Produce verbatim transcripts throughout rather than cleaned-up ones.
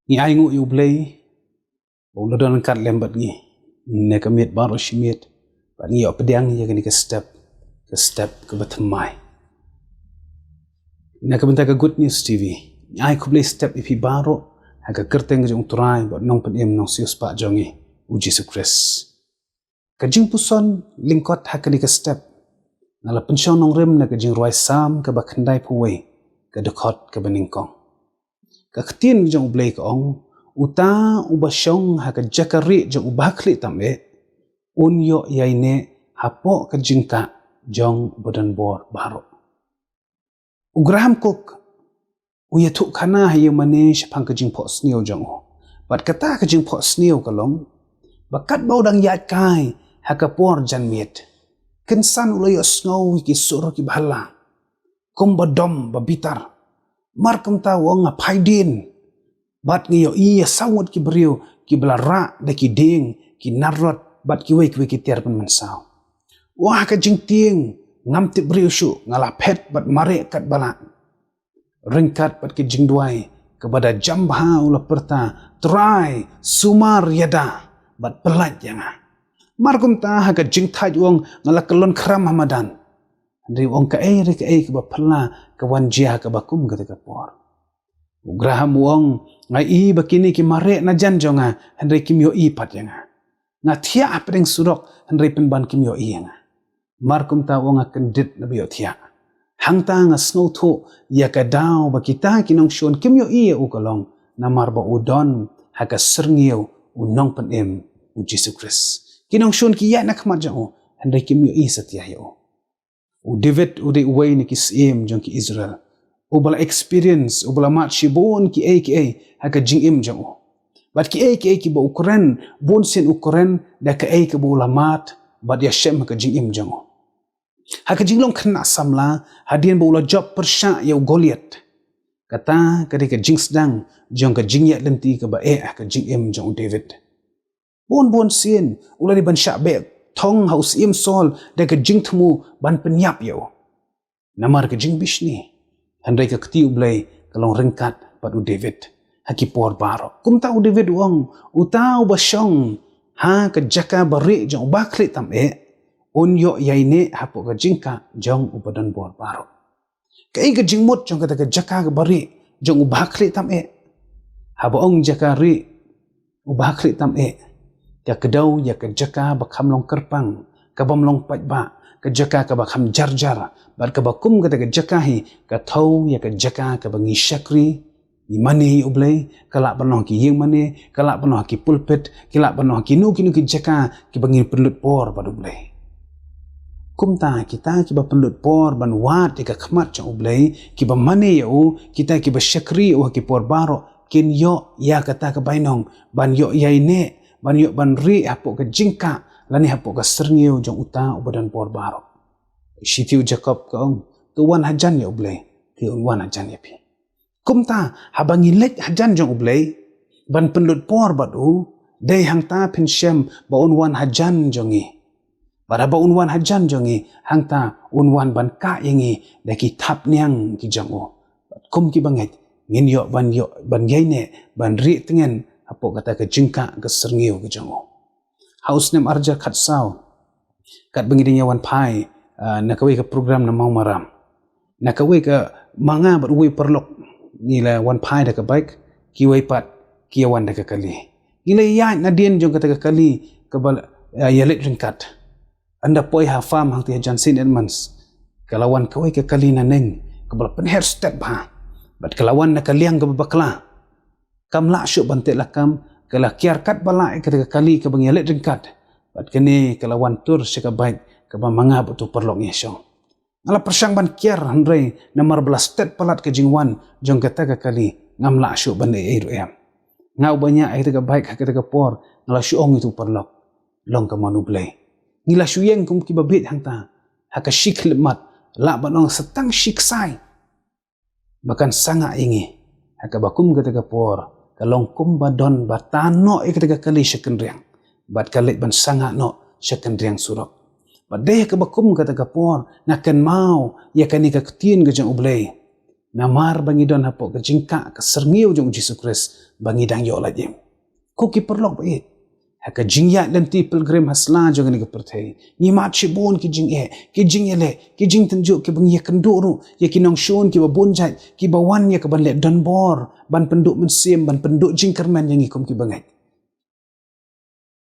Ngi ai nguh ïa U Blei ba u la don ryngkat lem bad ngi, ne ka miet baroh shi miet, bad ngi ïoh pdiang ïa kane ka step, ka step kaba thymmai. Na ka bynta ka Good News T V, ngi ai khublei step ïa phi baroh ha ka kyrteng jong U Trai bad Nongpynim Nongsiewspah jong ngi, U Jisu Khrist. Ka jingpuson lyngkot ha kane ka step, nga la pynshong nongrim na ka jingrwai Salm kaba khyndaiphew wei, ka dkhot kaba nyngkong. Ka ktien jong U Blei ka ong, uta uba shong ha ka jaka rieh jong U Bakhlieh tam eh, un ïoh ïaineh hapoh ka jingkah jong U Badonbor baroh. U Graham Cooke u ïathuhkhana ha ïingmane shaphang ka jingphohsniew jong u. Bad kata ka jingphohsniew ka long ba katba u dang ïaid kai ha ka por janmiet, kynsan u la ïohsngew ïa ki sur kiba hala, kum ba dom ba bitar. Mar kumta u ong, nga phaidien, bad nga ïohi ïa saw ngut ki briew kiba la rah da ki dieng, ki narrot bad kiwei kiwei ki tiar pynmynsaw. Wah, ka jingtieng, ngam tip briew shuh, nga la phet bad mareh katba lah. Ryngkat bad ka jingduwai kaba da jam bha u la pyrta, Trai, sumar ïa da bad pyllait ïa nga. Mar kumta ha ka jingthait u ong, nga la kyllon khram ha madan. Hynrei u ong, kaei re kaei kaba phylla ka wan jia ha kaba kum kata ka por. U Graham u ong, nga i ba kine ki mareh na jan jong nga, hynrei kim ïohi pat ïa nga. Nga thiah hapdeng surok, hynrei pynban kim ïohi ïa nga. Mar kumta u ong, nga kyndit naba ïohthiah. Hangta nga sngewthuh ïa ka daw ba kita ki nongshun kim ïohi ïa u ka long, namar ba u don ha ka syrngiew U Nongpynim, U Jisu Khrist. Ki nongshun ki ïaid na khmat jong u, hynrei kim ïohi satia ïa u. U David u dei uwei na ki syiem jong ki Israel uba la experience, uba la mad shibun kiei kiei ha ka jingim jong u. Bad kiei kiei kiba u kren, bun sien u kren da kaei kaba u la mad bad ïashem ha ka jingim jong u. Ha ka jinglong khynnah samla, hadien ba u la jop pyrshah ïa u Goliath, kata ka dei ka jingsdang jong ka jingïaid lynti kaba eh ha ka jingim jong u David. Bun bun sien u la dei ban shah beh thong ha u syiem Saul da ka jingthmu ban pynïap ïa u. Namar ka jingbishni, hynrei ka kti U Blei ka long ryngkat bad u David ha ki por baroh. Kumta u David u ong, uta uba shong ha ka jaka barieh jong U Bakhlieh tam eh, un ïoh ïaineh hapoh ka jingkah jong U Badonbor baroh. Kaei ka jingmut jong kata ka jaka ka barieh jong U Bakhlieh tam eh? Haba ong jaka rieh U Bakhlieh tam eh, ka kdew ïa ka jaka ba kham long kyrpang, ka bym long paidbah, ka jaka kaba kham jar jar, bad kaba kum kata ka jaka hi ka thew ïa ka jaka kaba ngi shakri, ngi mane ïa U Blei, ka lah ban long ha ki ïingmane, ka lah ban long ha ki pulpit, ki lah ban long ha kino kino ki jaka kiba ngin pynlut por bad U Blei. Kumta kita kiba pynlut por ban wad ïa ka khmat jong U Blei, kiba mane ïa u, kita kiba shakri ïa u ha ki por baroh, kin ïoh ïa kata ka bainong ban ïoh ïaineh, ban ïoh ban rieh hapoh ka jingkah lane hapoh ka syrngiew jong uta U Badonbor baroh. Shithi u Jakob ka ong, to wan hajan ïa U Blei, te un wan hajan ïa phi. Kumta, haba ngi leit hajan jong U Blei ban pynlut por bad u, dei hangta phin shem ba un wan hajan jong ngi. Bad haba un wan hajan jong ngi, hangta un wan ban kah ïa ngi da ki thapniang ki jong u. Bad kum kiba ngeit, ngin ïoh ban ïoh ban ïaineh, ban rieh tngen hapoh kata ka jingkah ka syrngiew ka jong u. Ha u snem arhajar khatsaw, katba ngi dang ïa wan phai, ah, na kawei ka program na Mawmaram, na kawei ka, ma nga bad uwei u paralok, ngi la wan phai da ka bike, kiwei pat ki ïa wan da ka kali. Ngi la ïaid nadien jong kata ka kali kaba, ah, ïa leit ryngkat. Ynda poi ha farm hangtei hajan Saint Edmunds, ka la wan kawei ka kali naneng kaba la pynher stet bha, bad ka la wan na ka liang kaba bakla. Kam lah shuh ban teh lakam, ka la kiar katba lah ïa kata ka kali kaba ngi ïa leit ryngkat. Bad kane ka la wan tur sha ka bike kaba ma nga bad utu u paralok ngi ïa shong. Nga la pyrshang ban kiar, hynrei namar ba la stet palat ka jingwan jong kata ka kali, ngam lah shuh ban leh ei ei ruh em. Nga uba ñiah ïa kata ka bike ha kata ka por, nga la shu ong ïa utu u paralok, long ka mon U Blei. Ngi la shu ïeng kum kiba bieit hangta, ha ka shi khyllipmat, lah ban ong sa tang shi ksai ba kan sangah ïa ngi. Ha kaba kum kata ka por, ka long kumba don ba tan noh ïa kata ka kali sha kynriang, bad ka leit ban sangah noh sha kynriang surok. Bad dei ha kaba kum kata ka por, nga kynmaw ïa kane ka ktien ka jong U Blei. Namar ba ngi don hapoh ka jingkah ka syrngiew jong u Jisu Khrist ba ngi dang ïoh lait im. Ko ki paralok ba ïeit, ha ka jingïaid lynti pilgrim ha sla jong kane ka pyrthei, ngi mad shibun ki jingeh, ki jingïaleh, ki jingtynjuh kiba ngi ïakynduh ruh ïa ki nongshun kiba bun jait kiba wan ïa ka ban leh donbor, ban pynduh mynsiem, ban pynduh jingkyrmen ïa ngi kum kiba ngeit.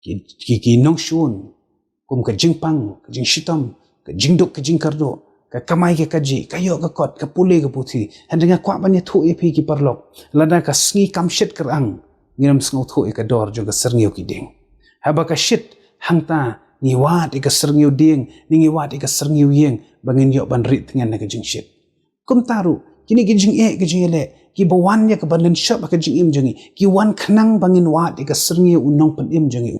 Ki, ki, ki nongshun kum ka jingpang, ka jingshitom, ka jingduk, ka jingkyrduh, ka kamai ka kajih, ka ïoh ka kot, ka pule ka puthi. Hynrei nga kwah ban ïathuh ïa phi ki paralok, lada ka sngi kam shit kyrang, ngim sngewthuh ïa ka dor jong ka syrngiew ki dieng. Haba ka shit, hangta ngi wad ïa ka syrngiew dieng, ne ngi wad ïa ka syrngiew ïing, ba ngin ïoh ban rieh tngen na ka jingshit. Kumta ruh, kine ki jingeh, ki jingeh leh, kiba wan ïa ka ban lynshop ha ka jingim jong ngi, ki wan khnang ba ngin wad ïa ka syrngiew u nongpynim jong ngi.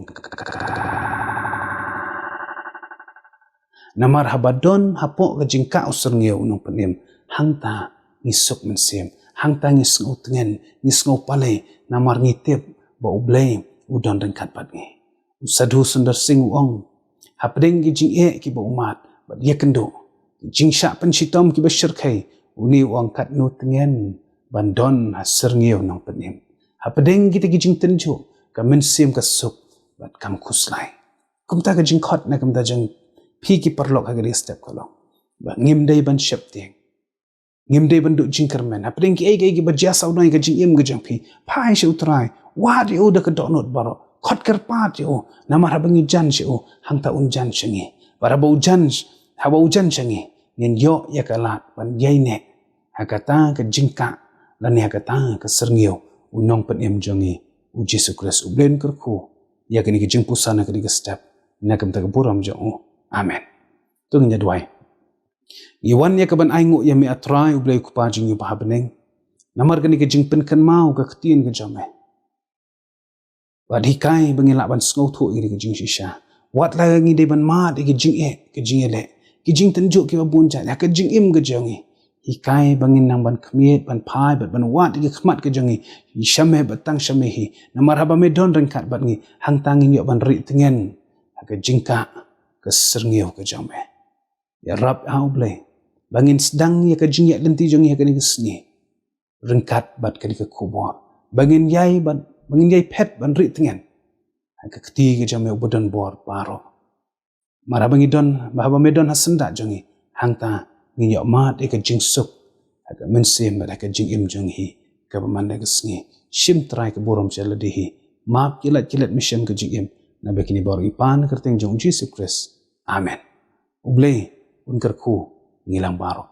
Namar haba don hapoh ka jingkah u syrngiew u nongpynim, hangta ngi suk mynsiem, hangta ngi sngew tngen, ngi sngew palei, namar ngi tip ba U Blei u don ryngkat bad ngi. U Sadhu Sundar Singh u ong, hapdeng ki jingeh kiba u mad bad ïakynduh, ki jingshah pynshitom kiba shyrkhei, une u ong katno tngen ban don ha syrngiew nongpynim. Hapdeng kita ki jingtynjuh, ka mynsiem ka suk bad kam khuslai. Kumta ka jingkhot na ka bynta jong phi ki paralok ha kane ka step ka long ba ngim dei ban sheptieng. Ngim dei ban duh jingkyrmen. Hapdeng kiei kiei kiba jia sawdong ïa ka jingim ka jong phi, phai sha U Trai, wad ïa u da ka dohnud baroh, khot kyrpad ïa u. Namar haba ngi jan sha u, hangta un jan sha ngi. Bad haba u jan, haba u jan sha ngi, ngin ïoh ïa ka lad ban ïaineh ha kata ka jingkah lane ha kata ka syrngiew u nongpynim jong ngi, u Jisu Khrist. U Blei un kyrkhu ïa kane ka jingpuson ha kane ka step, na ka bynta ka burom jong u. Amen. To ngin ïa duwai. Ngi wan ïa ka ban ainguh ïa me, A Trai, U Blei U Kpa jong ngi uba ha bneng, namar kane ka jingpynkynmaw ka ktien ka jong me. Bad hikai ba ngi lah ban sngewthuh ïa kane ka jingshisha. Wat la ngi dei ban mad ïa ki jingeh, ki jingeh leh, ki jingtynjuh kiba bun jait ha ka jingim ka jong ngi. Hikai ba ngin nang ban khmied, ban phai bad ban wad ïa ki khmat ka jong ngi, shame bad tang shame hi. Namar haba me don ryngkat bad ngi, hangta ngin ïoh ban rieh tngen ha ka jingkah ka syrngiew ka jong me. Ïarap, A U Blei, ba ngin sdang ïa ka jingïaid lynti jong ngi ha kane ka sngi ryngkat bad kane ka khubor, ba ngin ïai ban, ba ngin ïai phet ban rieh tngen ha ka kti ka jong me uba don bor baroh. Namar haba ngi don, ba haba me don ha syndah jong ngi, hangta ngin ïoh mad ïa ka jingsuk ha ka mynsiem bad ha ka jingim jong ngi kaba man la ka sngi. Shim, Trai, ka burom sha lade hi. Map ki lait ki lait mynsiem ka jingim, naba kine baroh ngi pan ha ka kyrteng jong U Jisu Khrist. Amen. U Blei un kyrkhu ïa ngi lang baroh.